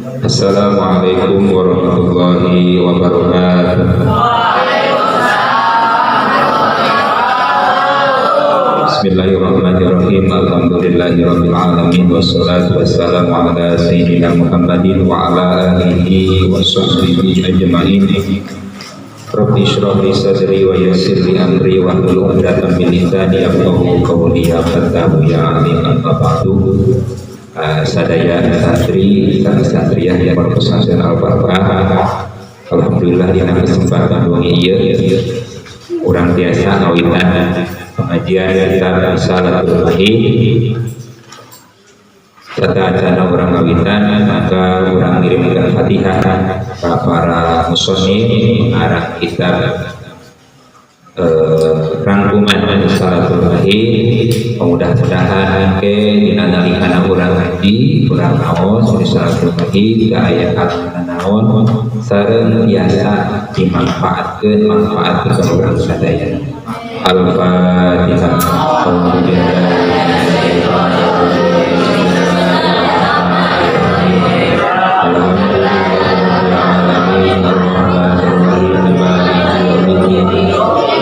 Assalamualaikum warahmatullahi wabarakatuh. Bismillahirrahmanirrahim. Alhamdulillahirabbil alamin wassalatu wassalamu ala sayyidina Muhammadin wa ala alihi wa sahbihi ajmain. Rabbi shrah li sadri wa yassir li amri wahlul 'uqdatam min lisani yafqahu qawli ya fattahu ya alim. Amma ba'du. Sadaya santri santriah yang pesantren Al-Barokah. Alhamdulillah dina kesempatan wengi ieu urang tiasa ngawitan pengajian kitab Risalatul Mahid. Tata acara urang ngawitan, maka urang ngirimkan Fatihah ka para musannif arah kitab rangkuman Risalatul Mahid. Mudah-mudahan ke dina nalikana urang ngaji, urang ngaos Risalatul Mahid teu aya kalangan naon sareng biasa dimanfaatkeun manfaat ka urang sadaya. Al-Fatihah.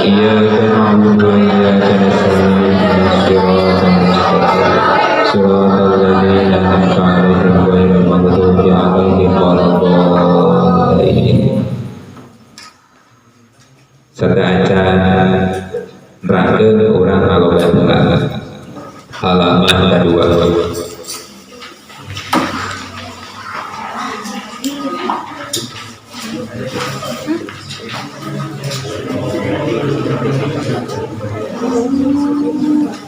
Iyyaka na'budu wa iyyaka nasta'in ihdinas siratal mustaqim siratal ladzina an'amta 'alaihim ghairil maghdubi 'alaihim waladdallin. Sateuacan nerangkeun urang ngalogat heula halaman kadua.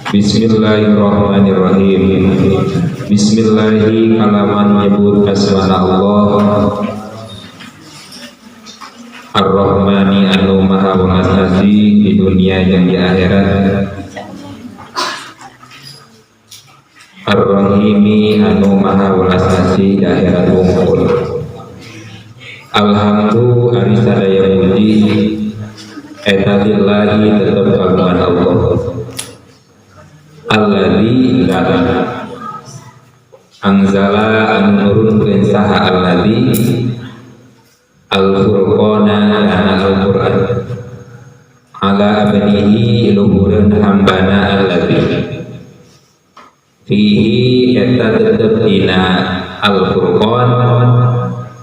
Bismillahirrahmanirrahim. Bismillahi kalaman nyebut asmana Allah Ar-Rahmani anu maha welas asih di dunia jeung di akhirat, Ar-Rahimi anu maha welas asih di akhirat wungkul. Alhamdu ari sadaya puji eta lillahi tetep kagungan Allah. Alladzi zat anzala anu nurunkeun saha alladzi al-furqana kana al-Qur'an ala abdihi luhureun hambana alladzi fihi eta tetep dina al-furqan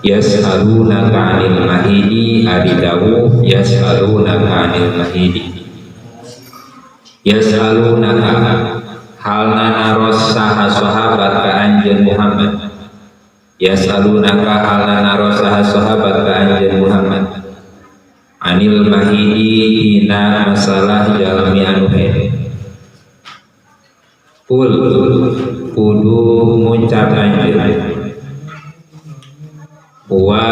yas'alunaka 'anil mahidi ari dawuh yas'alunaka 'anil mahidi yas'alunaka halna naros saha sahabat ka anjeun Muhammad yas'alunaka halna naros saha sahabat ka anjeun Muhammad anil mahidi dina masalah jalmi anu haid. Kul kudu ngucap anjeun wa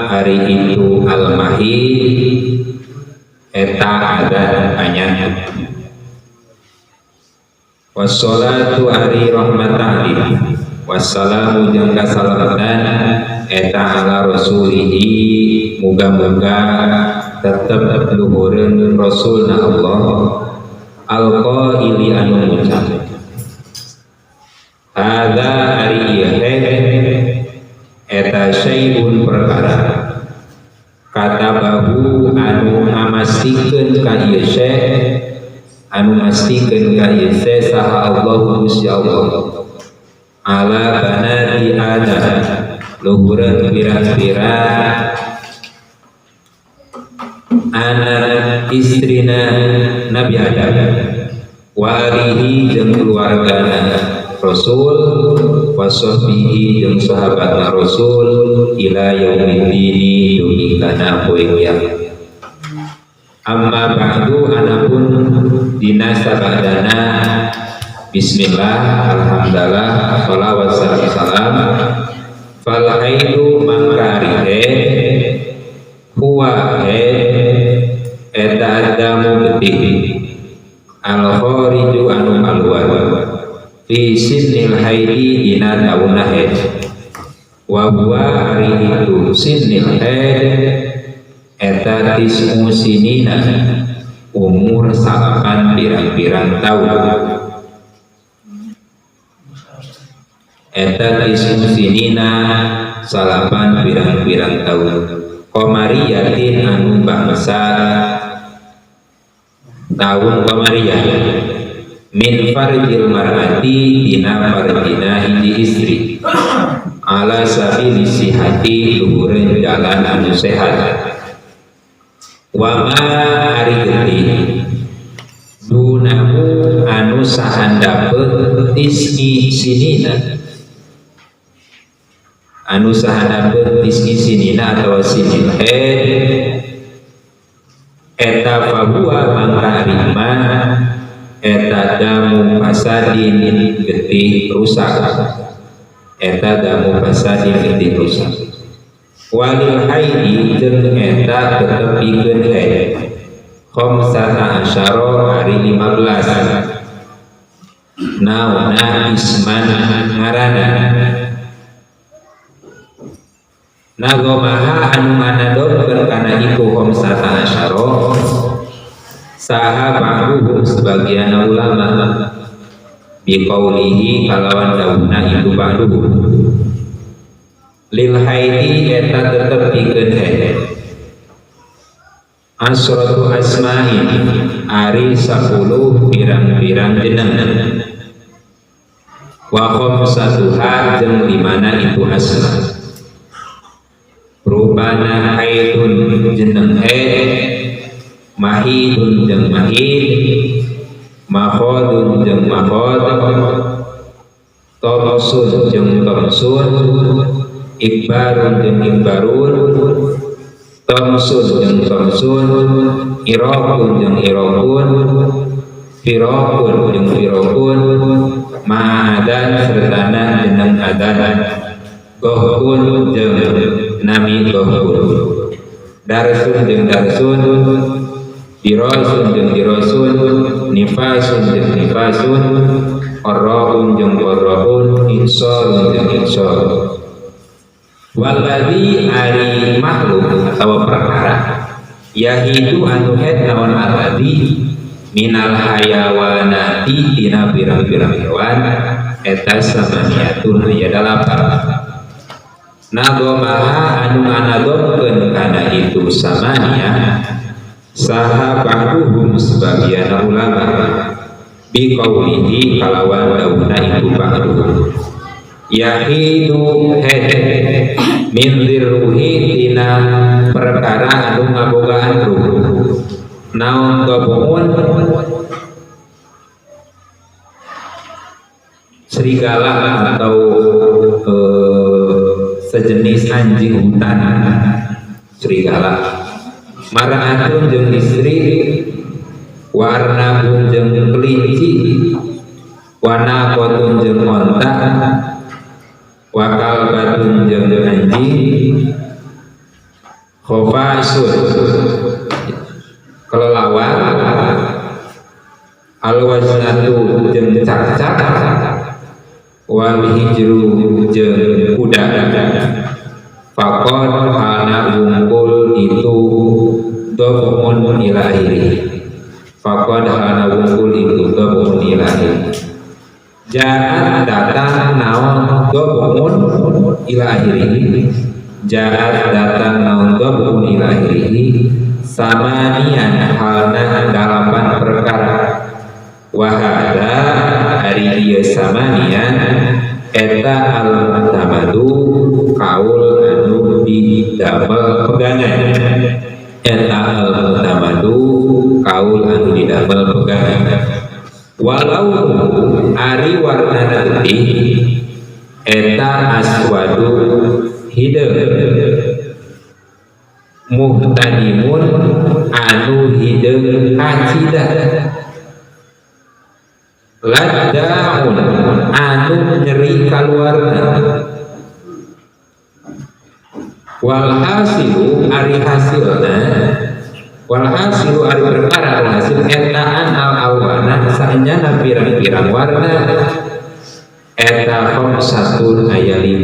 hari itu al mahid eta adan anyar. Wassalatu ari rahmatan wassalamu jeung kasalamatan eta ala rasulihi muga-muga tetep luhureun rasulna Allah alqaili anu ngucap hadza ari ieu eta syai'un perkara katabahu anu ngamastikeun ka ieu syai' anu mastikeun ka ieu saha Allah Gusti Allah ala banati Adam luhureun pirang-pirang anak istrina Nabi Adam wa alihi jeung keluargana Rasul wa sahbihi jeung sahabatna Rasul ila yaumiddin dugi kana poe kiamat. Amma ba'du anapun dina sabadana bismillah alhamdulillah sholawat salam salam fal haidu mangka ari huwa eta adamu getih al khariju anu kaluar fi sinnil haidi dina taunna haid wa huwa ari itu sinnil haid eta tis'u sinina umur salapan pirang-pirang taun eta tis'u sinina salapan pirang-pirang taun komariyatin anu bangsa tahun komariyah min farjil mar'ati dina farjina hiji istri ala sabili sihati luhureun jalan anu sehat wa ma ari getih dunahu anu sahandapeun tis'i sinina anu sahandapeun tis'i sinina atawa sinin eta fahuwa mangka ari ma eta damu fasadin getih rusak eta damu fasadin getih rusak walil haidi jeung eta tetep pikeun haid khamsata asyara hari 15 naona isman ngaranna nagomaha anu nganadomkeun kana itu khamsata asyara saha ba'duhum sebagian ulama biqaulihi kalawan dauna itu ba'duhum lil haidi eta tetep pikeun haid asratu asma'in ari 10 pirang-pirang jeneng wa khamsatuha jeung limana itu asma rupana haidun jeneng haid mahidun jeung mahid makhadun jeung makhad tomsun jeung tomsun ikbarun jeung ikbarun tomsun jeung tomsun iraqun jeung iraqun firaqun jeung firaqun ma'adan sertana jeneng adan gohkun jeung nami gohkun darsun jeung darsun dirasun jeung dirasun nifasun jeung nifasun qarraun jeung qarraun insarun jeung insar waladzi ari makhluk atawa perkara yahidu anu haid naon alladzi minal hayawanati tina pirang-pirang hewan eta samaniatun aya dalapan nagomaha anu nganadomkeun kana itu samania saha ba'duhum sebagian ulama biqaulihi kalawan dauna itu ba'duhum yahidu haid min dirruhi tina perkara anu ngabogaan ruh naon gabungun serigala atau sejenis anjing hutan serigala mar'atun jeung istri warnabun jeung kelinci wanaqatun jeung onta wakalbatun jeung anjing khofasun kelelawar alwaznatu jeung cakcak wal hijru jeung kuda faqad kana wungkul itu dhamun ila akhirih faqad kana wungkul itu dhamun ila akhirih jaat datang naon dhamun ila akhirih jaat datang naon dhamun ila akhirih samanian halna dalapan perkara wahada ari ieu samanian eta al-mu'tamadu kaul anu didamel pegangan eta al-mu'tamadu kaul anu didamel pegangan walau ari warnana getih eta aswadu hideung muhtadimun anu hideung kacida laddaun anu nyeri kaluarna wal hasilu ari hasilna wal hasilu ari perkara al hasil etaan al alwana saenyana pirang-pirang warna eta khamsatun aya 5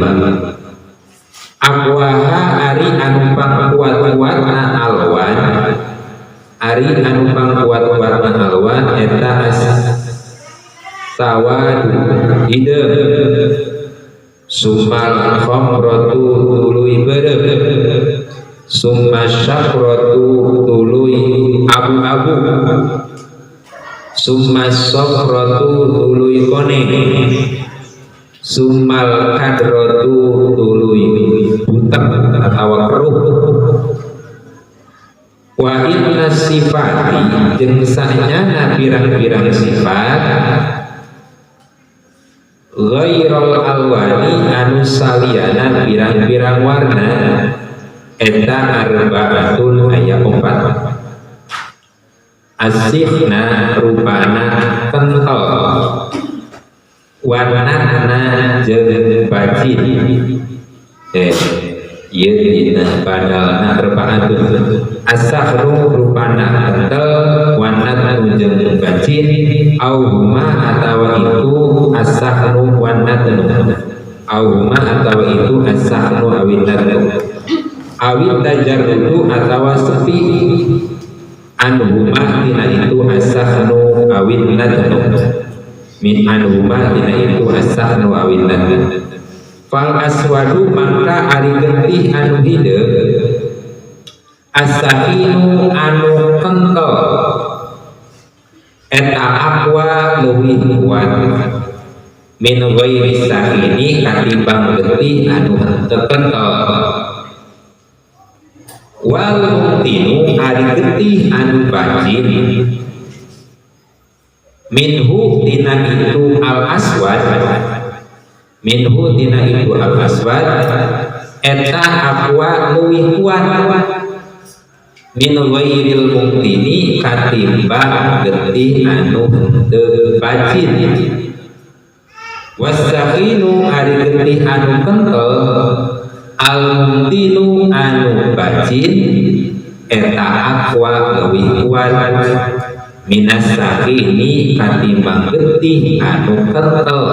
aqwaha ari anu pangkuat-kuatna alwan ari anu pangkuat-kuatna alwan eta as sawadu hideung Sumal khamratu tuluy beureum summa syakratu tuluy abu-abu summa safratu tuluy koneng summal kadratu tuluy butek atawa keruh wa inna sifati jeung sanyana pirang-pirang sifat ghairal alwani anu saliyana pirang-pirang warna eta arbaatun aya opat asihna rupana kental warnana jeung bacin ieu dina padalna arbaatun asahru rupana kental warnana jeung bacin au huma atawa itu asahru warnana au huma atawa itu asahru awinatnu awit tajarrudu atawa sepi anhuma tina itu asahnu awin natnu min anhuma tina itu asahnu awin natnu fal aswadu mangka ari getih anu hideung asahinu anu kental eta aqwa leuwih kuat min ghairi sahini katimbang getih anu henteu kental wal mumtinu ari getih anu bacin minhu tina itu al aswad minhu tina itu al aswad eta aqwa leuwih kuat min ghairil mumtini katimbang getih anu henteu bacin wasakhinu ari getih anu kental al mumtinu anu bacin eta aqwa leuwih kuat minas sakhini katimbang getih anu kental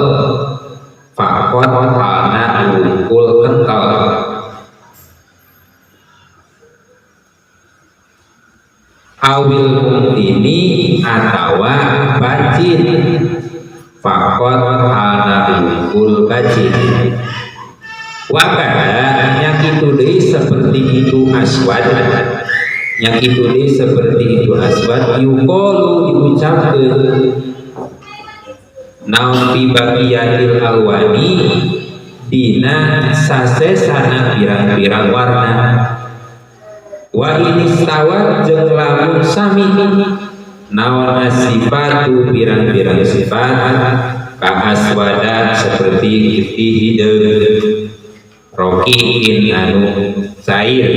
faqat halna wungkul kental awil mumtini atawa bacin faqat halna wungkul bacin wakada nyakitu deui seperti itu aswad nyakitu deui seperti itu aswad yuqalu diucapkeun naon fi baqiyatil alwani dina sasesana pirang-pirang warna wa inistawat jeung lamun sami naon asifatu pirang-pirang sifat ka aswada seperti getih hideung rokiin anu cair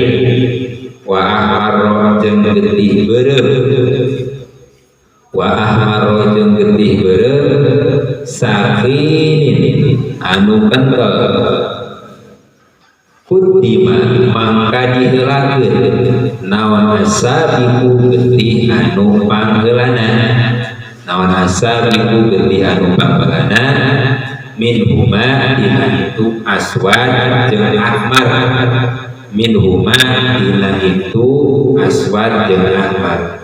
wa ahmaro jeung getih beureum wa ahmaro jeung getih beureum sakhinin anu kental kuddima mangka diheulakeun naon asabiku getih anu pangheulana naon asabiku getih anu pangheulana min huma dina itu aswad jeung ahmar min huma dina itu aswad jeung ahmar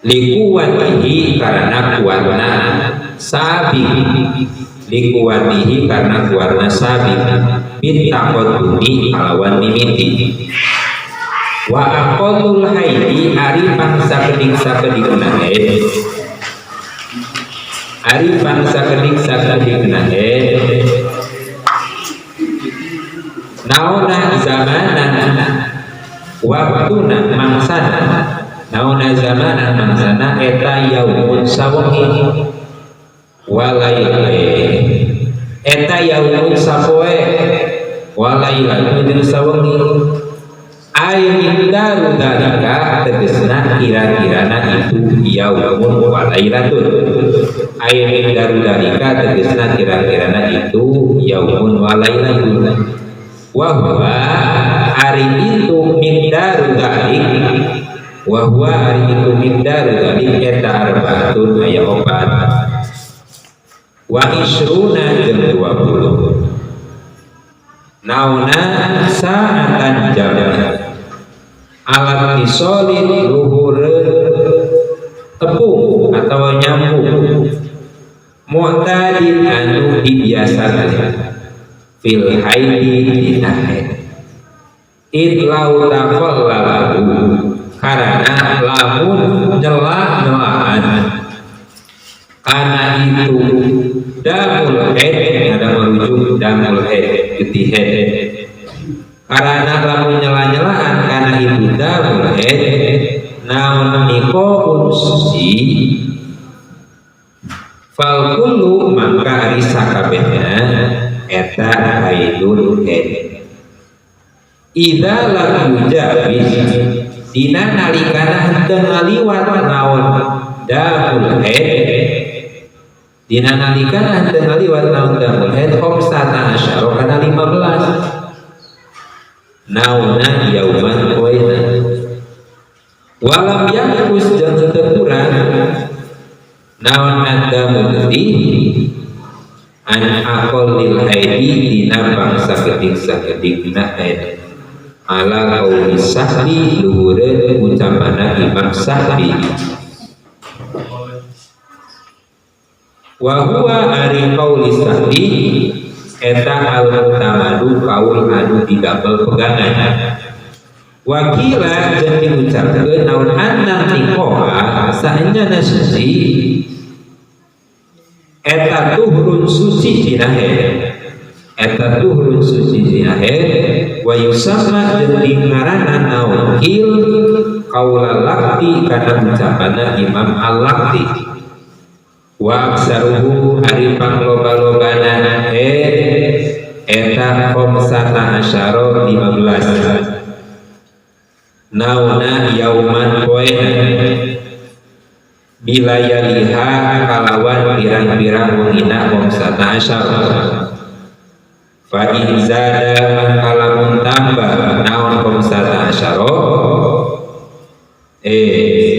likuwatihi karena kuatna sabi likuwatihi karena kuatna sabi bitaqaddumi kalawan mimiti wa aqallul haidi ari pangsa kedik-sakedikna haid ari pangsa kedik-sakedikna haid naona zamanan waktuna mangsana naona zamanan mangsana eta yaumun sawengi walaile eta yaumun sapoe walailatun jeung sawengi ay miqdaru dzalika tegesna kira-kirana itu yaumun walailatun ay miqdaru dzalika tegesna kira-kirana itu yaumun walailatun wa huwa ari itu miqdaru dzalik wa huwa ari itu miqdaru dzalik eta arbaatun aya opat wa isruna jeung 20 naona sa'atan jam alat isolin luhureun tepung atau nyambung mu'tadin anu dibiasakeun fil haidi dina haid idlau taqallalahu karena lamun nyela-nyelaan karena itu damul haid ada merujuk damul haid getih haid karena lamun nyela-nyelaan karena itu damul haid naon nikoun suci fal kullu maka ari sakabehna eta haidun haid idza lam yujawiz dina nalikana henteu ngaliwat naon damul haid dina nalikana henteu ngaliwat naon damul haid khamsata asyara kana 15 naonna yauman poena walam yakus jeung henteu kurang naon adamu getih an aqallil haidi dina bangsa kedik-sakedikna haid ala qauli sahbi luhureun ucapanna Imam Sahbi wa huwa ari qauli sahbi eta al mutamadu kaul anu didamel pegangan wakila jeung diucapkeun naon annam nikoha saenyana suci eta tuhrun suci dina haid eta tuhrun suci dina haid wa yusamma jeung dingaranan naon kil qaula laqti kana ucapanna Imam Al-Laqti wa aksaruhu ari pangloba-lobana haid eta khamsata asyara 15 nauna yauman poena bila yaliha kalawan pirang-pirang wengina khamsata asyara fa in zada mangka lamun tambah naon khamsata asyara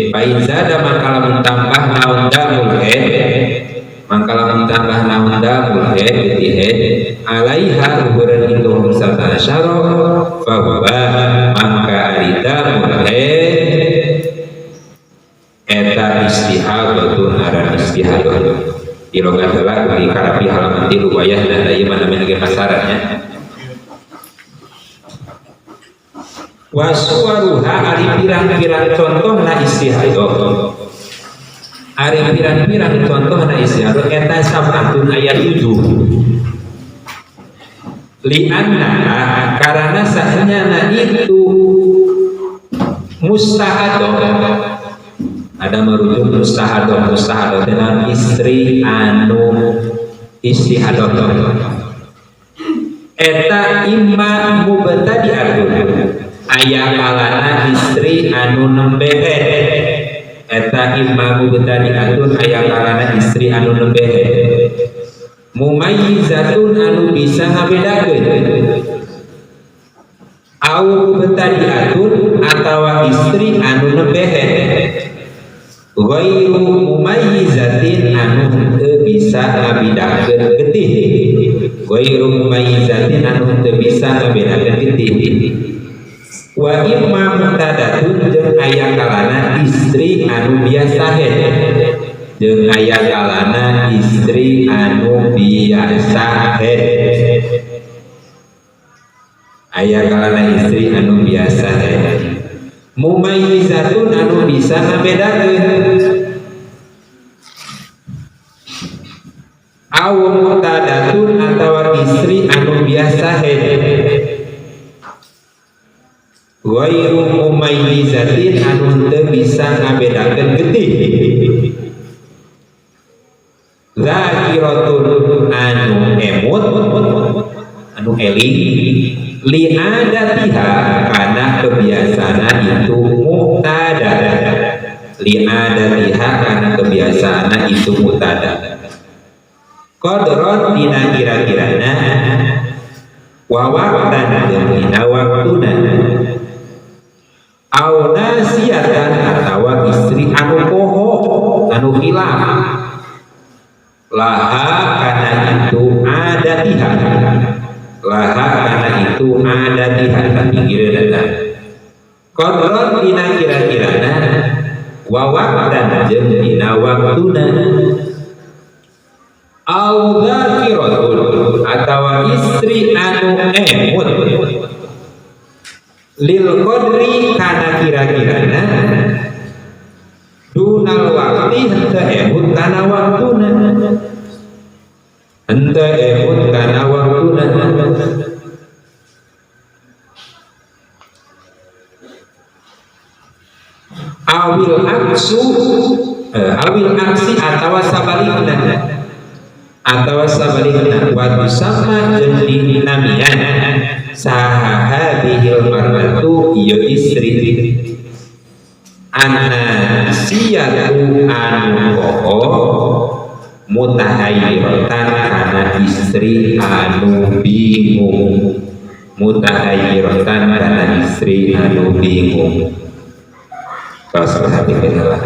fa in zada mangka lamun tambah naon damul haid mangka lamun tambah naon damul haid getih haid alaiha luhureun itu khamsata asyara fa huwa mangka ari damul haid eta istihadatun aran istihadah dilogat heula di karapi halaman 3 wayahna da ieu mah namina ge pasarannya wasuwaruha ari pirang-pirang contohna istihadah ari pirang-pirang contohna istihadah eta sab'atun aya 7 li'anna karena saenyana itu mustahadah ada merujuk mustahadah mustahadah dengan istri anu istihadah eta imma mubtadi'atun aya kalana istri anu nembe eta imma mubtadi'atun aya kalana istri anu nembe mumayyizatun anu bisa ngabedakeun au mubtadi'atun atawa istri anu nembe ghairu mumayyizatin anu henteu bisa ngabedakeun getih ghairu mumayyizatin anu henteu bisa ngabedakeun getih wa imma mutadatun jeung aya kalana istri anu biasa haid jeung aya kalana istri anu biasa haid aya kalana istri anu biasa haid mumayyizatun anu bisa ngabedakeun aw mutadatun atawa istri anu biasa haid ghairu mumayyizatin anu teu bisa ngabedakeun getih zakiratun anu emut anu eling li adatiha kana kebiasaan itu mu'tada li adatiha kana kebiasaan itu mu'tada qadron dina kira-kirana wa waqtan jeung dina waktuna au nasiatan atawa istri anu poho anu hilaf laha kana itu adatiha laha kana itu adatiha pinggireun eta qadron dina kira-kirana Wa waqtan jeung dina waktuna. Au dzakiratun atawa istri anu emut lil qadri kana kira-kirana dunal waqti henteu emut kana waktuna, henteu emut kana waktuna. Awil aksu awil aksi atawa sabalikna, atawa sabalikna wa sama jeung dinamian saha hadhil mar'atu ieu istri anasiyatu anu poho mutahayyiratan kana istri anu bingung, mutahayyiratan kana istri anu bingung. Tos perhatikan lah.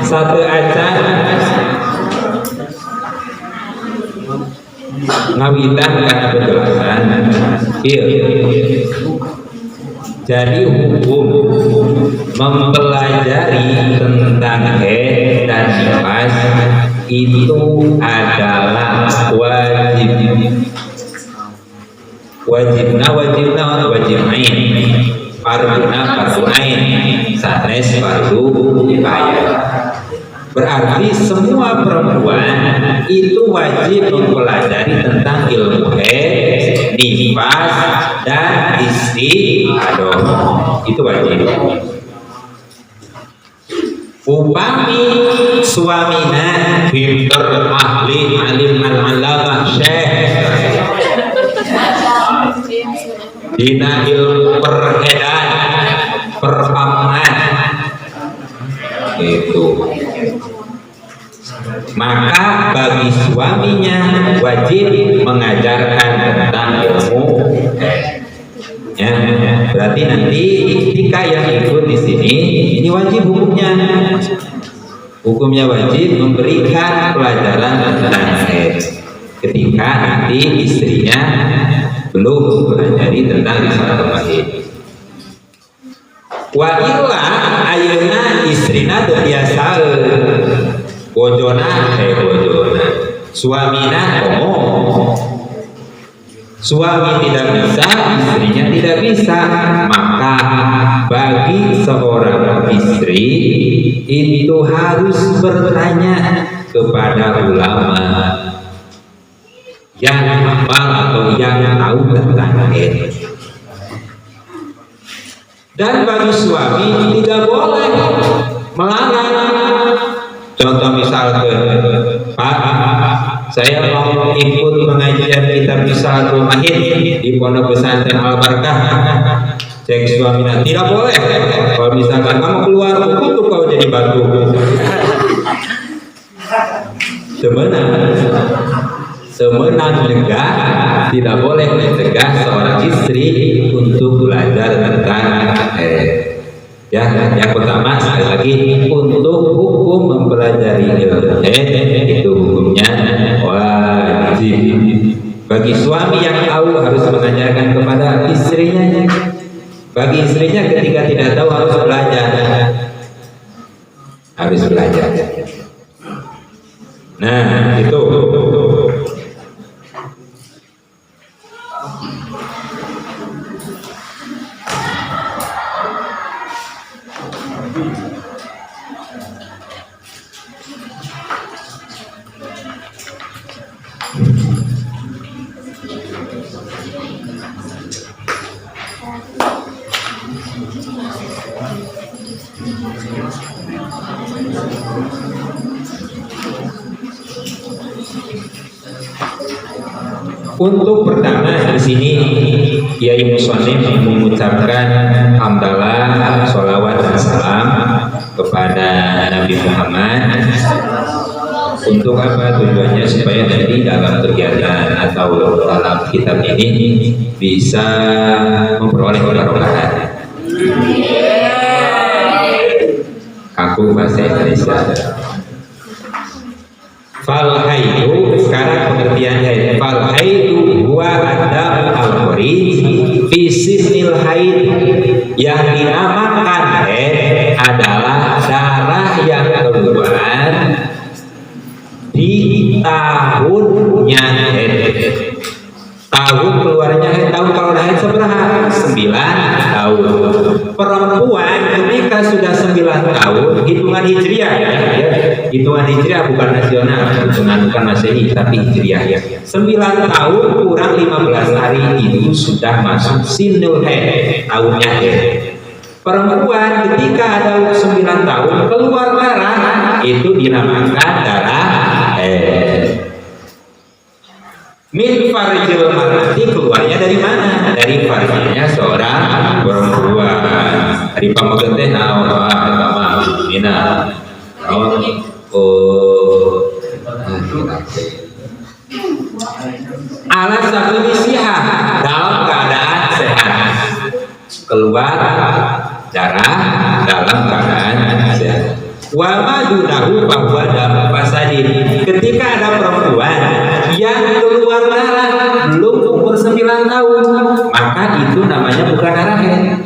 Satu acan ngawitan kana penjelasan ieu. Jadi hukum mempelajari tentang haid dan nifas itu adalah wajib. Wajibna wajibna wajib ain, farduna fardu ain, sanes fardu kifayah. Berarti semua perempuan itu wajib mempelajari tentang ilmu haid, nifas, dan istihadah. Itu wajib. Upami suamina pinter, ahli, alim, al-alamah, syekh dina ilmu perhedan, perpamangan itu, maka bagi suaminya wajib mengajarkan tentang ilmu. Ya, berarti nanti ketika yang ikut di sini ini wajib hukumnya, hukumnya wajib memberikan pelajaran tentang haid ketika nanti istrinya belum mempelajari tentang risalah mahid. Wa illa ayeuna istrina teu biasa bojona bojona suamina komo, suami tidak bisa, istrinya tidak bisa, maka bagi seorang istri itu harus bertanya kepada ulama yang hafal atau yang tahu tentang haid. Dan bagi suami tidak boleh melarang. Contoh misalkan, Pak, saya mau ikut pengajian kitab Risalatul Mahid di Pondok Pesantren Al Barkah. Cek suaminya, tidak boleh. Kalau misalkan kamu keluar, kutuk kau jadi batu. Semenang juga tidak boleh mencegah seorang istri untuk belajar tentang ya, yang pertama sekali lagi untuk hukum mempelajari ilmu itu hukumnya wajib. Bagi suami yang tahu harus mengajarkan kepada istrinya. Bagi istrinya ketika tidak tahu harus belajar. Harus belajar. Nah, itu. Untuk pertama di sini Kiai Musonif mengucapkan hamdalah, sholawat dan salam kepada Nabi Muhammad. Untuk apa tujuannya? Supaya nanti dalam kegiatan atau dalam kitab ini bisa memperoleh kebarokahan. Aku bahasa Indonesia. Fal haidu, sekarang pengertian haid. Fal haidu huwa adam al-kharij fi sinil haid. Yang dinamakan haid adalah darah yang keluar di tahunnya haid. Tahun keluarnya haid, tahun kalau haid seberapa? 9 tahun. Perempuan ketika sudah 9 tahun, hitungan hijriah ya, hitungan hijriah bukan nasional, hitungan bukan masehi tapi hijriah ya. 9 tahun kurang 15 hari itu sudah masuk sinul haid, tahunnya haid. Perempuan ketika ada 9 tahun keluar darah, itu dinamakan darah haid. Min farjil mar'ati, keluarnya dari mana? Dari farjilnya seorang perempuan. Dari pameget teh naon wah eta mah mina. Naon? Oh. Ala sabili sihah, dalam keadaan sehat. Keluar darah dalam keadaan sehat. Wa ma dunahu fahuwa damu fasadin. Ketika ada perempuan yang keluar darah belum umur 9 tahun, maka itu namanya bukan darah haid,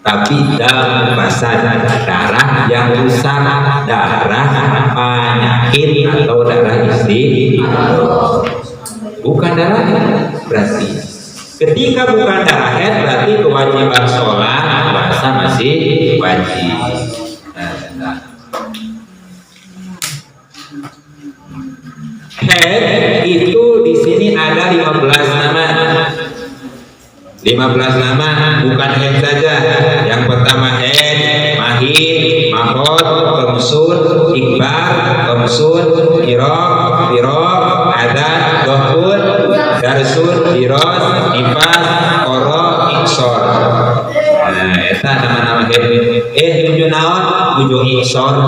tapi damu fasad, darah yang rusak, darah penyakit atau darah isi, bukan darah haid. Berarti ketika bukan darah haid berarti kewajiban sholat puasa masih wajib. Nah. Haid itu di sini ada 15 nama. 15 nama bukan haid saja. Yang pertama haid, mahid, mahot, khamsun, ikbar, khamsun, iraq, firaq, adan, dohun, darsun, diros, nifas, koro, iksor. Nah, eta nama-nama haid. Nuju naon? Nuju iksor.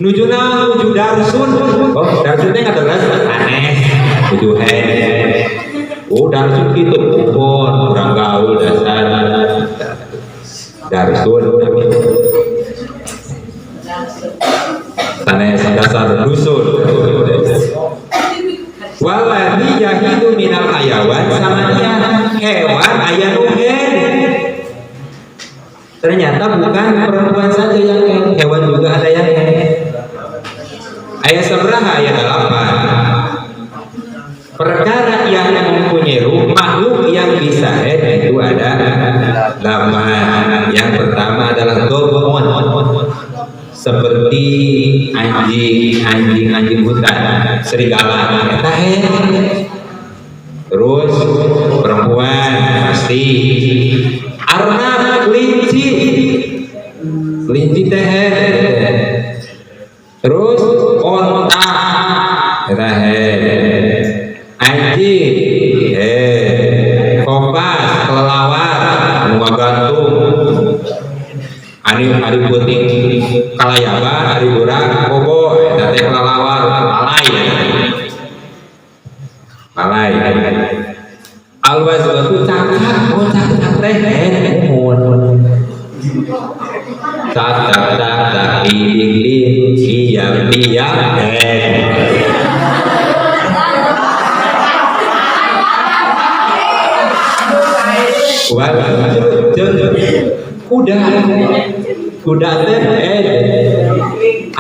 Nuju naon? Nuju darsun. Oh, darsun teh ngaderes aneh. Nuju haid. Oh, darsun gitu. Oh, kurang gaul dasar. Darsun sanes dasar dusun. Waladhi yahidu minal hayawan, sama dia hewan aya nu haid. Ternyata bukan perempuan saja yang haid, hewan juga ada yang haid. Ayat sabaraha? Ayat 8. Perkara yang mempunyai ruh, makhluk yang bisa haid itu ada 8. Yang pertama adalah dobon, seperti anjing, anjing, anjing hutan, serigala, eta haid. Terus perempuan pasti, arnab, kelinci, kelinci teh haid. Terus onta, eta haid. Anjing, kopas, kelelawar, bunga gantung, ari peuting kalayaban, ari beurang bobo, eta teh kelelawar, lalai, lalai. Alwazwatu cakcak, oh cakcak teh muhun. Cak cak cak cak iling ling diam diam. Wal kuda, kuda teh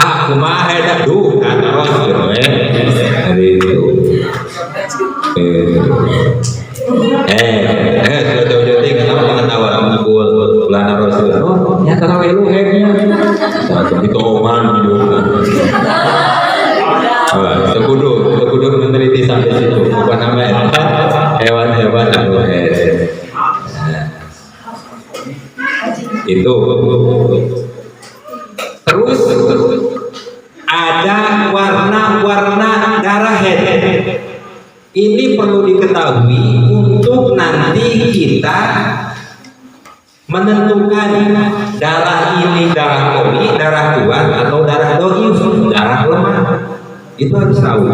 ah kumaha eta duh kataros gitu dari itu sudah jauh-jauh kenapa pengetahuan ngumpul bulan Rasul oh ya tahu lu headnya satu ditoman gitu sekudu meneliti sampai situ bukan nama hewan-hewan anu head. Itu terus ada warna-warna darah haid. Ini perlu diketahui untuk nanti kita Menentukan darah ini darah qawi, darah kuat atau darah doif, darah lemah. Itu harus tahu.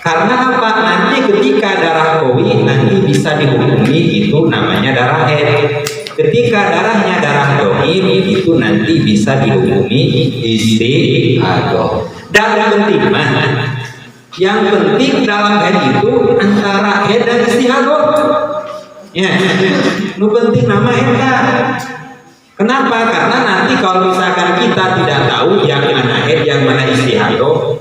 Karena apa? Nanti ketika darah qawi nanti bisa dihukumi itu namanya darah haid. Ketika darahnya darah doif itu nanti bisa dihukumi istihadah. Dan penting mah, yang penting dalam haid itu antara haid dan istihadah. Ya, nu penting mah eta. Kenapa? Karena nanti kalau misalkan kita tidak tahu yang mana haid, yang mana istihadah,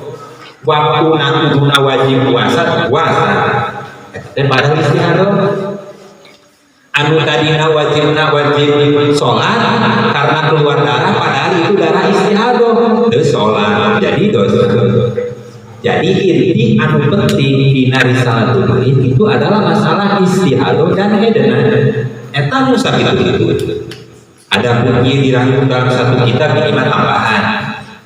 waktu kuduna wajib puasa, puasa. Eta padahal istihadah. Anu tadina wajibna wajib sholat karena keluar darah, padahal itu darah istihadah, teu sholat jadi dosa. Jadi inti anu penting di Risalatul Muin itu adalah masalah istihadah dan haidna. Eta nu sakitu itu. Ada pun dirangkum dalam satu kitab, ini mah tambahan.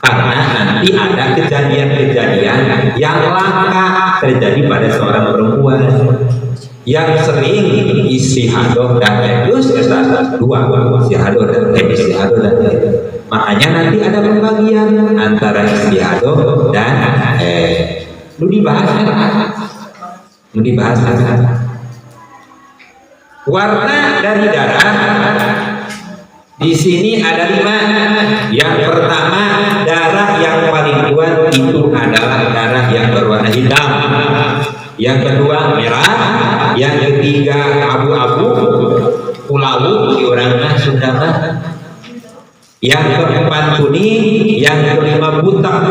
Karena nanti ada kejadian-kejadian yang langka terjadi pada seorang perempuan yang sering istihadah dan haid. Eta dua, istihadah dan haid, istihadah dan haid. Makanya nanti ada pembagian antara istihadah dan haid. Lu dibahas kan? Lu dibahas kan? Warna dari darah di sini ada lima. Yang pertama, darah yang paling kuat itu adalah darah yang berwarna hitam. Yang kedua merah, yang ketiga abu-abu, kulawu di urang mah Sunda mah. Yang keempat kuning, yang kelima butak,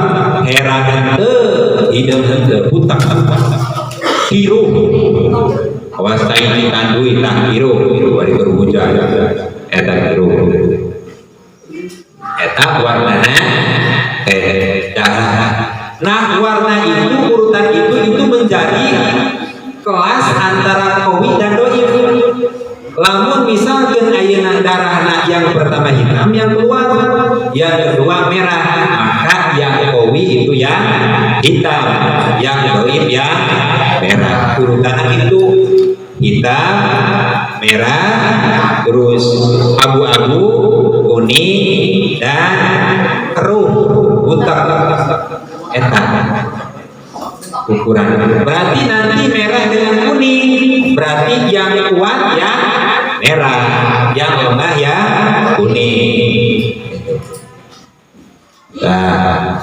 herang henteu, hideung henteu, butak. Kiruh. Awas tai tandui tah kiruh, kiruh bari keur hujan. Eta kiruh. Eta warnana darah. Nah, warna itu, urutan itu menjadi kelas antara qawi dan doif. Lamun misalkan ayeuna darahna yang pertama hitam yang keluar, yang kedua merah, maka yang qawi itu yang hitam, yang doif yang merah. Urutan itu hitam, merah, terus abu-abu, kuning, dan keruh, butak. Eta ukuran. Berarti nanti merah dengan kuning, berarti yang kuat yang merah, yang lemah yang kuning. Nah,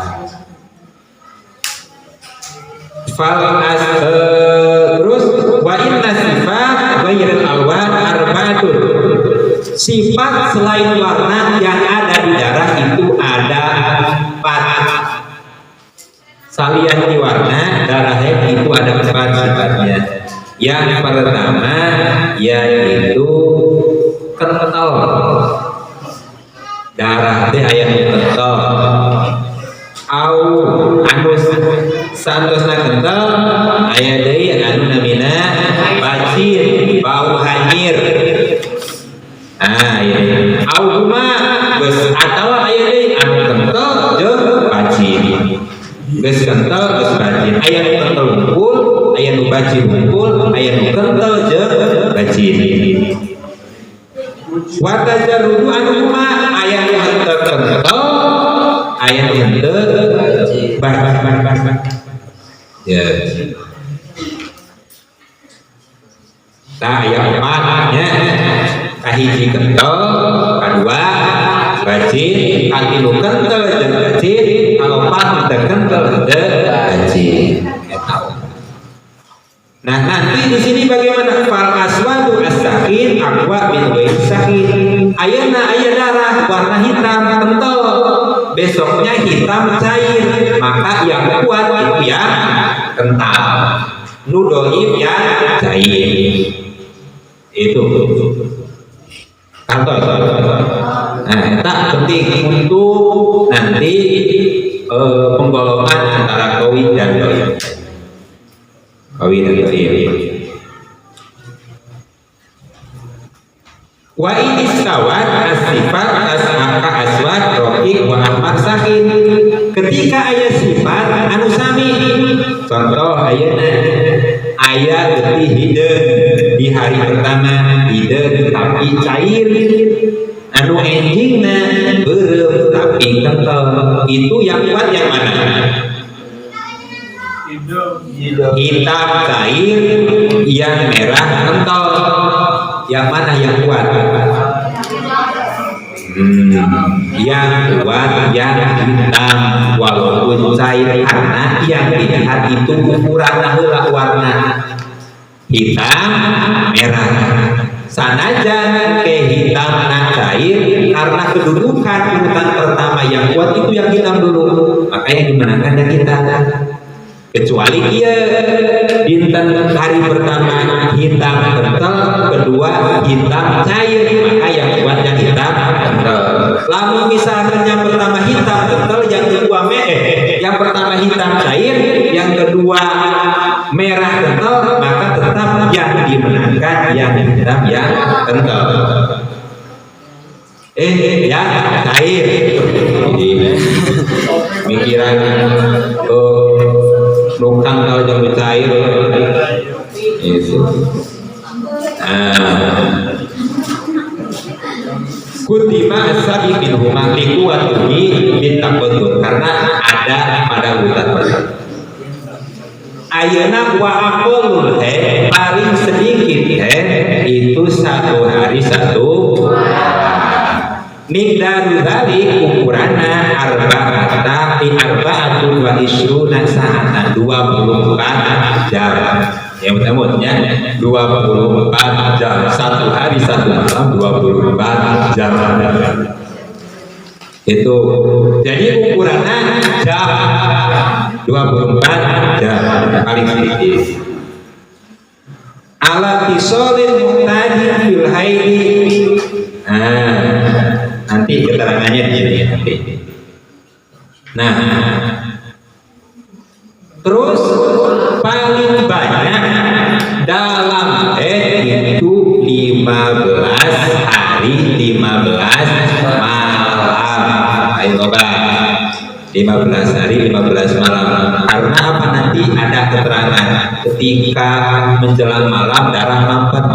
fal as terus wa inna sifat ghairil alwan arba'atun. Sifat selain warna yang ada di darah itu ada empat. Salian di warna darah itu ada empat sifatnya. Yang pertama yaitu kental. Darah teh aya nu kental. Au anu santosna kental aya deui anu namina bacin, bau hanyir. Ah iya. Au huma geus atawa aya deui anu kental jeung bacin. Geus kental geus bacin. Aya nu kental wungkul, aya nu bacin wungkul, aya nu kental jeung bacin. Wa tajarrudu anu huma aya nu henteu kental, aya nu henteu bacin. Ya. Nah, aya opat nya. Kahiji kental, kadua bacin, katilu kental jeung bacin, kaopat henteu kental henteu bacin. Eta. Nah, nanti di sini bagaimana fal aswadu as-sakin aqwa min ghairi sakin. Ayeuna aya darah warna hitam kental, besoknya hitam cair, maka yang kuat itu yang kental. Nu doif yang cair. Itu. Kantor. Nah, tak penting untuk nanti penggolongan antara qawi dan doif. Qawi dan doif. Wa in istawat as-sifat as-aka aswad raqiq wa ahmar sakin. Ketika aya sifat anu sami, contoh ayeuna Aya getih hideung di hari pertama, hideung tapi cair, anu enjingna beureum tapi kental. Itu yang kuat yang mana? Hitam cair, yang merah kental. Yang mana yang kuat? Yang kuat yang hitam walaupun cair, karena yang dilihat itu ukuran heula warna hitam merah. Sanajan ke hitam cair, karena kedudukan urutan pertama yang kuat itu yang hitam dulu, makanya dimenangkan yang hitam. Kecuali dia dinten hari pertama hitam kental, kedua hitam cair, maka yang kuat yang hitam kental. Lalu misalkan yang pertama hitam kental, yang kedua yang pertama hitam cair, yang kedua merah kental, maka tetap yang dimenangkan yang hitam yang kental. Ya cair. Jadi mikiran oh lukang kalau jangan cair itu. Nah, quddima as-sabiq minhuma liquwwatihi bitaqaddum, karena ada pada urutan pertama. Ayeuna wa aqallul haid, paling sedikit haid itu 1 hari 1 Miqdaru dzalik ukuranna arba'ata fi arba'atun wa isruna sa'atan, 24 jam. Ya mudah-mudahan 24 jam, 1 hari 1 malam 24 jam. Itu. Jadi ukurannya jam 24 jam paling sedikit. Ala tisolil mu'tadi fil haidi. Nah, nanti keterangannya di sini nanti. Nah, terus paling banyak dalam haid itu 15 hari 15 malam. Ayo coba 15 hari 15 malam. Karena apa, nanti ada keterangan ketika menjelang malam darah mampet.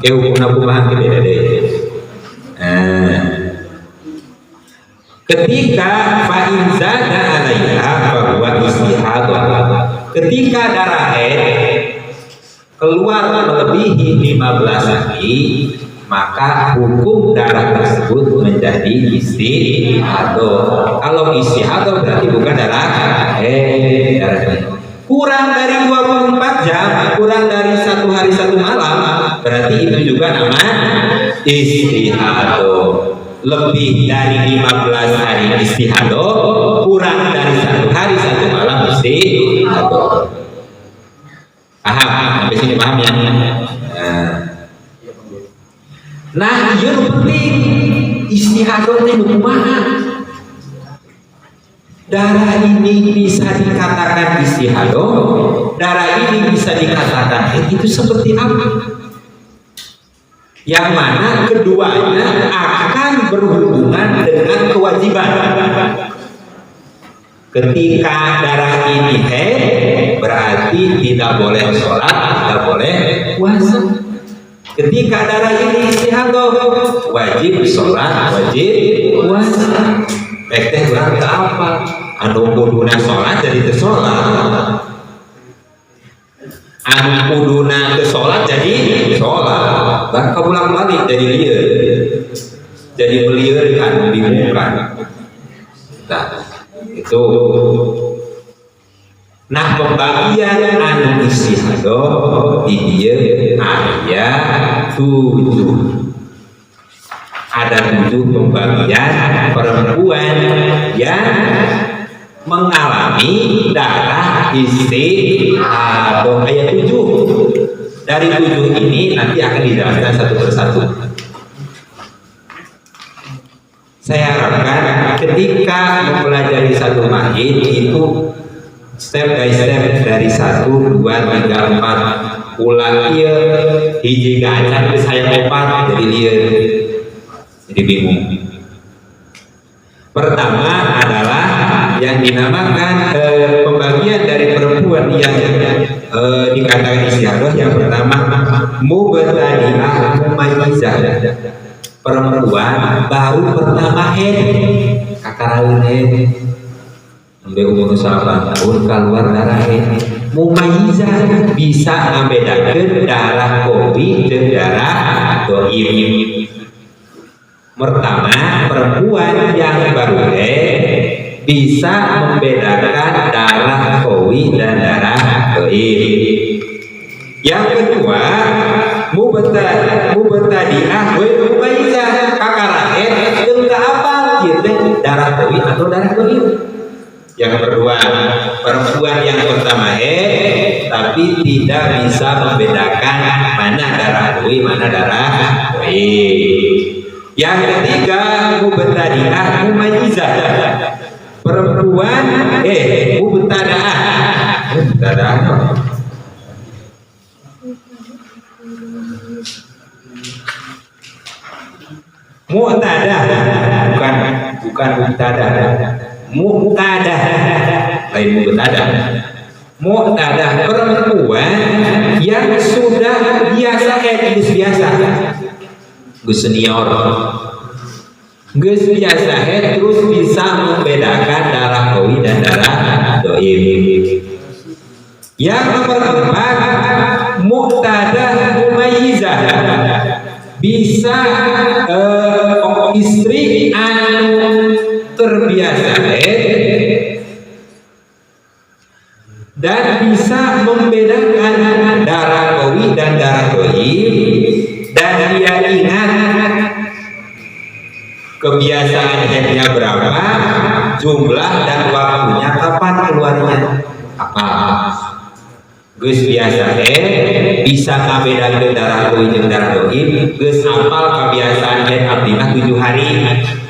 Kayak hukum kumaha beda deh. Nah, ketika fa'in zada 'alaiha fahuwa istihadah. Ketika darah haid keluar melebihi 15 hari, maka hukum darah tersebut menjadi istihadah. Kalau istihadah berarti bukan darah haid, darah haid. Kurang dari 24 jam, kurang dari 1 hari 1 malam, berarti itu juga nama istihadah. Lebih dari 15 hari istihadah, kurang dari 1 hari 1 malam istihadah. Paham? Sampai sini paham ya? Nah, ieu nu penting istihadah teh nu kumaha? Darah ini bisa dikatakan istihadah, darah ini bisa dikatakan haid, itu seperti apa? Yang mana keduanya akan berhubungan dengan kewajiban. Ketika darah ini haid, berarti tidak boleh sholat, tidak boleh puasa. Ketika darah ini istihadah, wajib sholat, wajib puasa. Pek teh urang teu apa? Anu kuduna sholat jadi teu sholat. Anu kuduna teu sholat jadi sholat. Bahkan bolak-balik jadi lieur. Jadi meliurkan, membingungkan. Nah, itu. Nah, pembagian anu istihadah di dieu aya 7. Ada 7 pembagian perempuan yang mengalami darah istihadah. Ayat 7. Dari 7 ini nanti akan dijelaskan satu persatu. Saya harapkan ketika mempelajari satu mahid itu step by step dari 1, 2, 3, 4. Ulah ieu hiji gacan geus hayang opat jadi lieur. Jadi bingung. Pertama adalah yang dinamakan pembagian Bagian dari perempuan yang dikatakan istihadah yang pertama mubtadi'ah mumayyizah, perempuan baru pertama haid, kakaraeun haid sampai umur 8 tahun keluar darah haid, mumayyizah bisa ngabedakeun darah qawi jeung darah dhaif. Pertama, perempuan yang baru haid bisa membedakan darah qawi dan darah dhaif. Yang kedua, mubtadi'ah wa mumayyizah, kakara haid teu apal ieu teh darah qawi atau darah dhaif. Yang kedua, perempuan yang pertama haid tapi tidak bisa membedakan mana darah qawi, mana darah dhaif. Yang ketiga, mubtadi'ah mumayyizah. Perempuan mubtada'ah. Mubtada'ah. Mu'tadah, bukan mubtadah. Mu'tadah, lain mubtadah. Mu'tadah, perempuan yang sudah biasa geus biasa. Geus senior. Geus biasa terus bisa membedakan darah qawi dan darah dhaif. Yang nomor 4, mu'tadah mumayyizah. Bisa istri anu terbiasa haid dan bisa membedakan darah qawi dan darah dhaif, dan dia ingat kebiasaan haidnya berapa, jumlah dan waktunya kapan keluarnya. Apa? Geus biasa haid bisa ngabedakeun darah qawi jeung darah dhaif, geus hafal kebiasaan haid abdi mah 7 hari,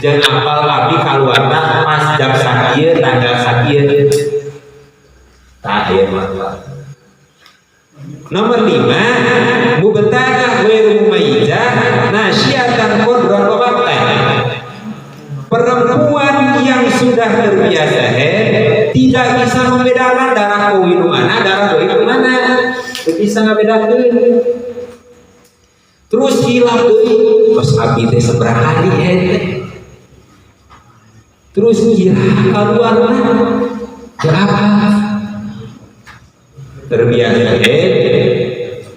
jeung hafal abdi kaluarna pas jam sakieu tanggal sakieu. Tah ieu mah. Nomor 5, mubtada'ah ghairu mumayyizah nasyiatan qadran wa waqtan. Perempuan yang sudah terbiasa haid tidak bisa membedakan darah qawi nu mana, darah dhaif nu mana. Teu bisa ngabedakeun. Terus hilap deui, tos abdi teh sabaraha hari haid. Terus iraha kaluarna? Teu apa? Terbiasa haid,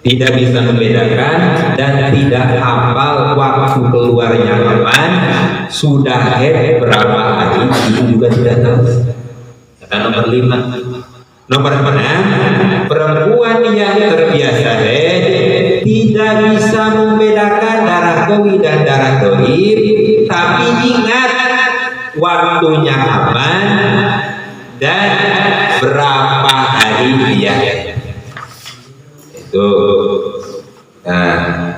tidak bisa membedakan dan tidak hafal waktu keluarnya kapan, sudah haid berapa hari itu juga tidak tahu. Kata nomor 5. Nomor 6, perempuan yang terbiasa haid tidak bisa membedakan darah qawi dan darah dhaif, tapi ingat waktunya kapan dan berapa hari dia haid. Itu. Nah.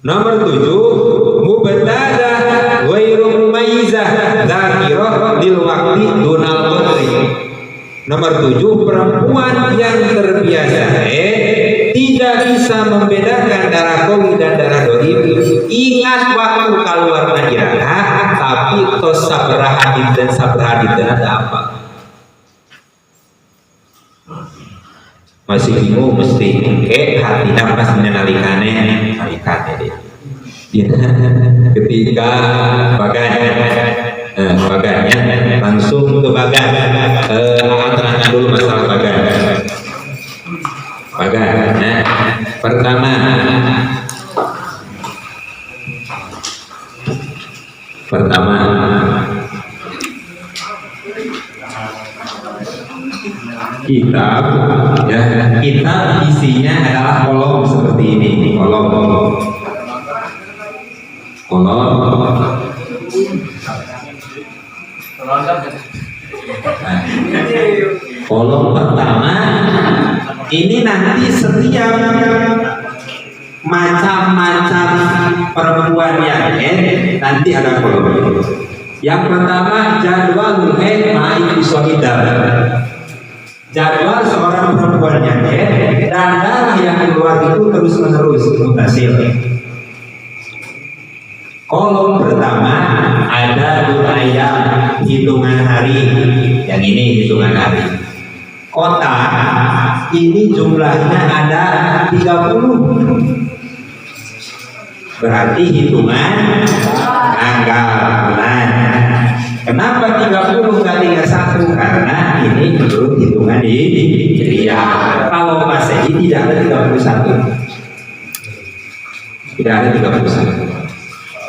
Nomor 7, mubtada'ah ghairu mumayyizah dzakirah lil waqti dunal qadri. Nomor 7, perempuan yang terbiasa haid tidak bisa membedakan darah qawi dan darah dhaif, ingat waktu keluarna iraha, tapi tos sabaraha dinten sabaraha dinten ada apa? Masih bingung mesti engke hatina pas dina nalikane nalikane dia. Ketika bagan bagannya langsung ke bagan. Terangkan dulu masalah bagan. Bagan. Nah, pertama kitab, ya, kitab isinya adalah kolom seperti ini, kolom. Nah, kolom pertama ini nanti setiap macam-macam perempuan yang haid nanti ada kolom. Yang pertama jadwal haid ma'infisolidar. Jadwal seorang perempuan yang haid dan darah yang keluar itu terus menerus mutasil. Kolom pertama ada dua ayam hitungan hari. Yang ini hitungan hari. Kotak ini jumlahnya ada 30. Berarti hitungan tanggal bulan. Kenapa 30 nggak 31? Karena ini menurut hitungan Hijriah. Kalau Masehi tidak ada 31. Tidak ada 31.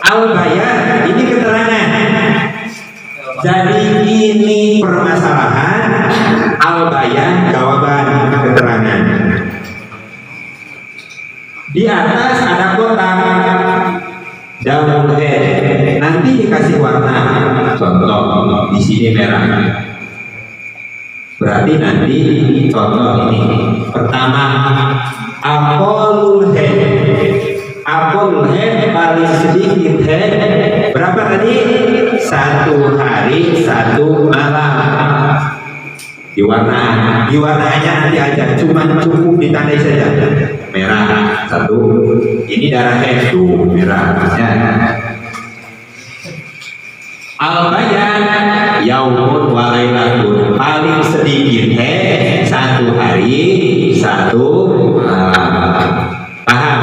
Al-Bayan ini keterangan. Jadi ini permasalahan, al-bayan jawaban keterangan. Di atas ada kotak damul haid. Nanti dikasih warna. Contoh di sini merah. Berarti nanti contoh ini. Pertama, aqallul haid. Aqallul haid paling sedikit haid berapa tadi? 1 hari 1 malam. Diwarna, diwarnanya nanti aja, cuma cukup ditandai saja. Merah 1, ini darah haid tuh merah. Ya. Al-bayan yaumun wa lailatun, paling sedikit haid 1 hari 1 malam. Paham?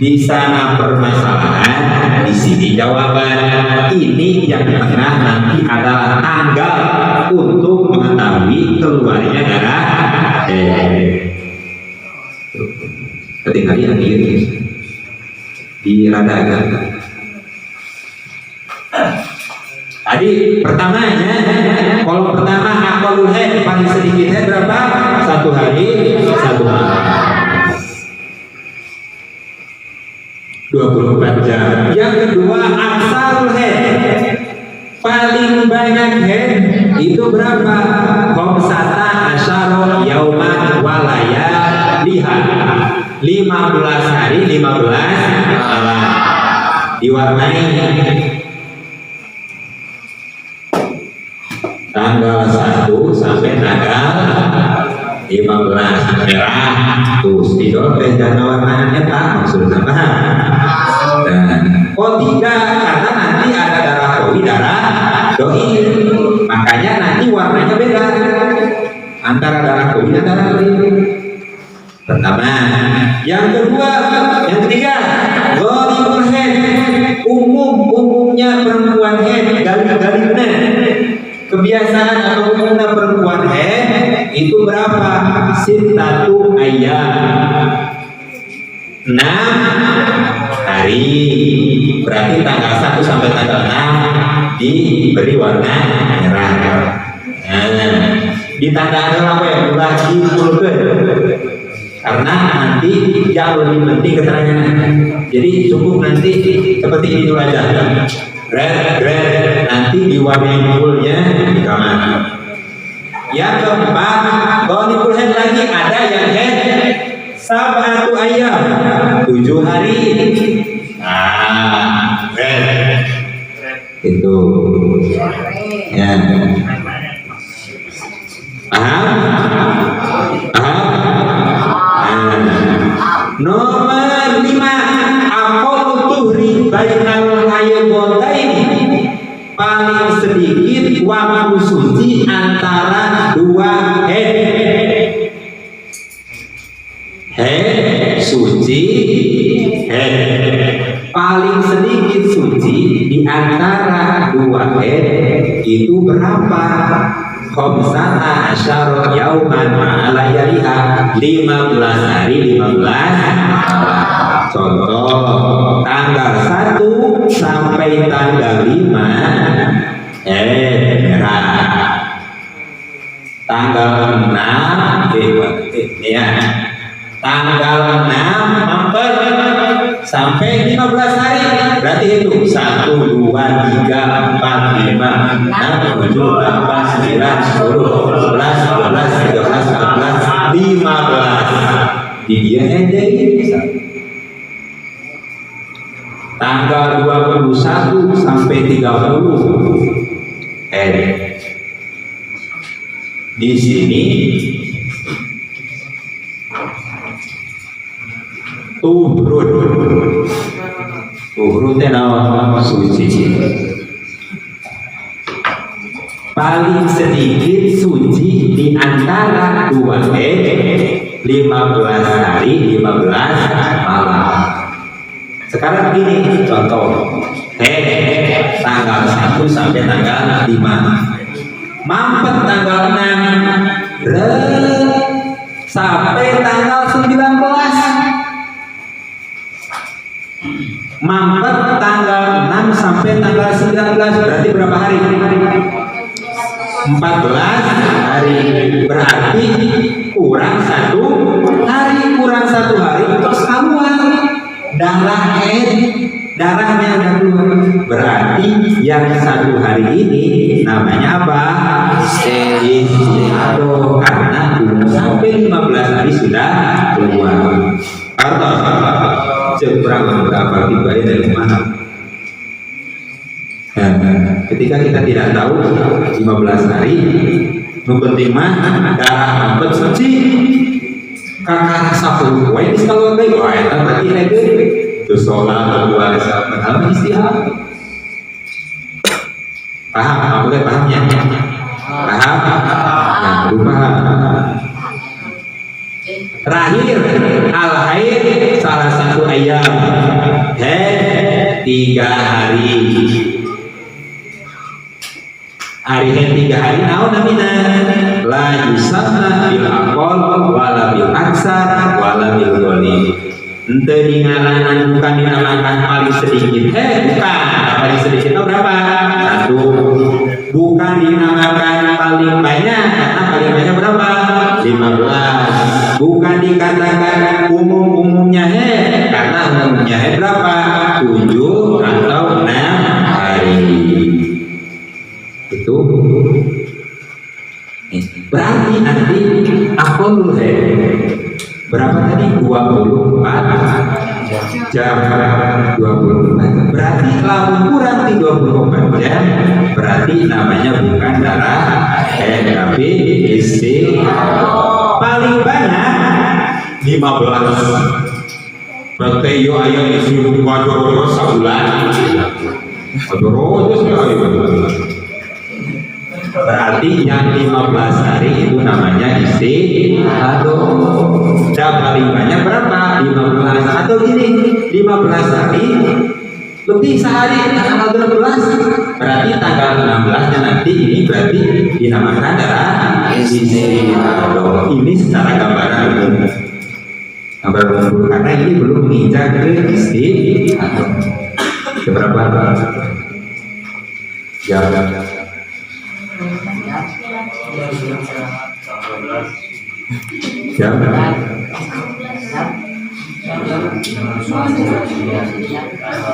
Di sana permasalahan, di sini jawaban. Ini yang tengah nanti adalah tanggal untuk mengetahui keluarnya darah haid. Ketinggalan yang ini di rada agak. Tadi pertamanya, kolom pertama aqallul haid paling sedikit haid berapa? 1 hari 1 malam. 24 jam. Yang kedua aksarul haid, paling banyak haid itu berapa? Khamsata asyara yauman walaya liha, 15 hari 15 malam. Diwarnai tanggal 1 sampai tanggal 15 merah. Tuh spidol teh jangan warnanya pak, maksudnya paham? Nah, kok tidak? Karena nanti ada darah koi, darah doi, makanya nanti warnanya beda antara darah koi dan darah doi. Pertama, yang kedua, yang ketiga, ghalibul haid, umumnya perempuan haid, galib-galibna. Kebiasaan atau umumnya perempuan haid itu berapa? Sittatu ayyam, 6 hari. Berarti tanggal 1 sampai tanggal 6 diberi warna merah. Nah, ditandai apa ya? Ulah dikumpulkan. Karena nanti yang lebih penting keterangan. Jadi cukup nanti seperti ini dulu aja. Red, red, nanti diwarnai fullnya di kamar. Yang keempat, ghalibul haid lagi ada yang haid sab'atu ayyam, 7 hari. Nah, red. Itu. Ya. Paham? Paham? Nah. Nomor 5, aqallu tuhri bainal haidhataini, paling sedikit waktu suci antara 2 haid. Haid suci, haid. Paling sedikit suci di antara 2 haid itu berapa? Khamsata asyara yauman ma'ala yaliha, 15 hari 15 malam. Contoh tanggal 1 sampai tanggal 5 merah. Tanggal 6 ya. Tanggal 6 mampet sampai 15 hari. Berarti itu 1, 2, 3, 4, 5, 6, 7, 8, 9, 10, 11, 12, 13, 14, 15. Di dia ending. Tanggal 21 sampai 30 Di sini turun. Tuhur teh naon? Suci. Paling sedikit suci di antara dua haid 15 hari 15 malam. Sekarang begini contoh, haid tanggal 1 sampai tanggal 5, mampet tanggal 6 sampai tanggal 19. Mampet tanggal 6 sampai tanggal 19 berarti berapa hari? 14 hari. Berarti kurang 1 hari, kurang 1 hari terus keluar darah haid, darahnya udah keluar. Berarti yang 1 hari ini namanya apa? Istihadah, karena belum sampai 15 hari sudah keluar. Atau kurang berapa tiba dari mana? Nah, ketika kita tidak tahu 15 hari, nu penting mah darah mampet suci, kakara 10 poe geus keluar deui, wah eta berarti haid. Terus sholat, puasa, padahal istihadah. Paham? Kamu teh pahamnya? Paham? Nah, kudu paham. Terakhir, al haid salasatu ayyam. Haid 3 hari. Hari haid 3 hari naon namina? La yusamma bil aqal wala bil aksar wala bil ghalib. Henteu dingaranan, bukan dinamakan paling sedikit. Eh, bukan. Paling sedikit itu berapa? Satu. Bukan dinamakan paling banyak, karena paling banyak berapa? 15. Bukan dikatakan umum-umumnya haid, karena umumnya haid berapa? 7 atau 6 hari. Itu berarti nanti aqallul haid berapa tadi? 24 jam. 24 berarti lamun kurang di 24 jam berarti namanya bukan darah haid, tapi istihadah. Paling banyak 15. Berarti yo aya istri ngajoro sabulan. Ngajoro sekali. Berarti yang 15 hari itu namanya istihadah. Dan paling banyak berapa? 15. Atau gini, 15 hari lebih sehari, tanggal 16. Berarti tanggal 16 nya nanti ini berarti dinamakan darah istihadah. Ini secara gambaran umum. Gambaran umum karena ini belum menginjak ke istihadah. Seberapa? Jam. Jam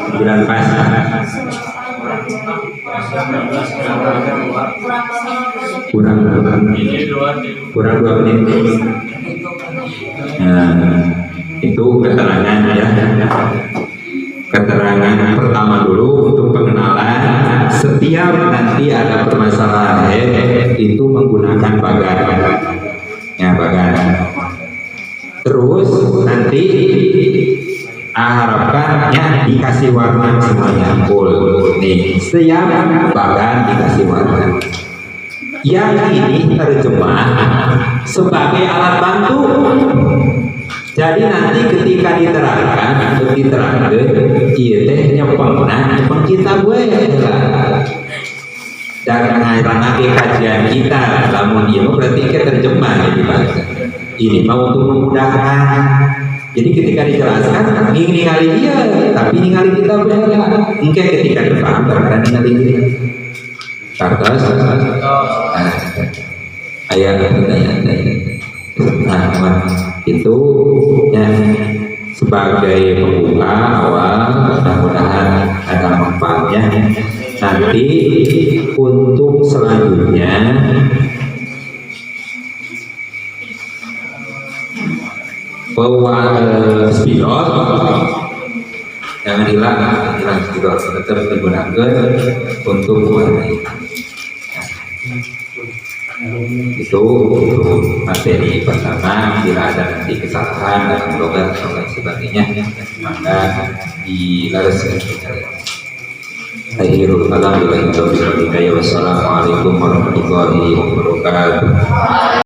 9 pas. Kurang kurang 2 menit. Nah, itu keterangan ya. Keterangan pertama dulu untuk pengenalan. Setiap nanti ada permasalahan haid itu menggunakan bagan ya, bagan. Terus nanti harapkan ya dikasih warna semuanya full nih. Setiap bagan dikasih warna. Yang ini terjemah sebagai alat bantu. Jadi nanti ketika diterangkan, diterangkan, ieu teh nyepengna, nyepeng kita we lah. Dan ngaranna kajian kita, lamun ieu mah berarti ke terjemah di bahasa. Ini mau untuk memudahkan. Jadi ketika dijelaskan, ini ningali dia, tapi ningali kita beda. Engke ketika dipaham perkara ningali dia. Kartos? Nah, aya pertanyaan. Nah, itu ya, sebagai pembuka awal, mudah-mudahan ada manfaatnya. Nanti untuk selanjutnya bahwa spidol jangan hilang, hilang spidol tetap digunakan untuk mewarnai. Itu untuk materi pertama. Bila ada nanti kesalahan dalam logat atau lain sebagainya, maka dilaraskan. Akhirul kalam, billahi taufiq wal hidayah. Wassalamualaikum warahmatullahi wabarakatuh.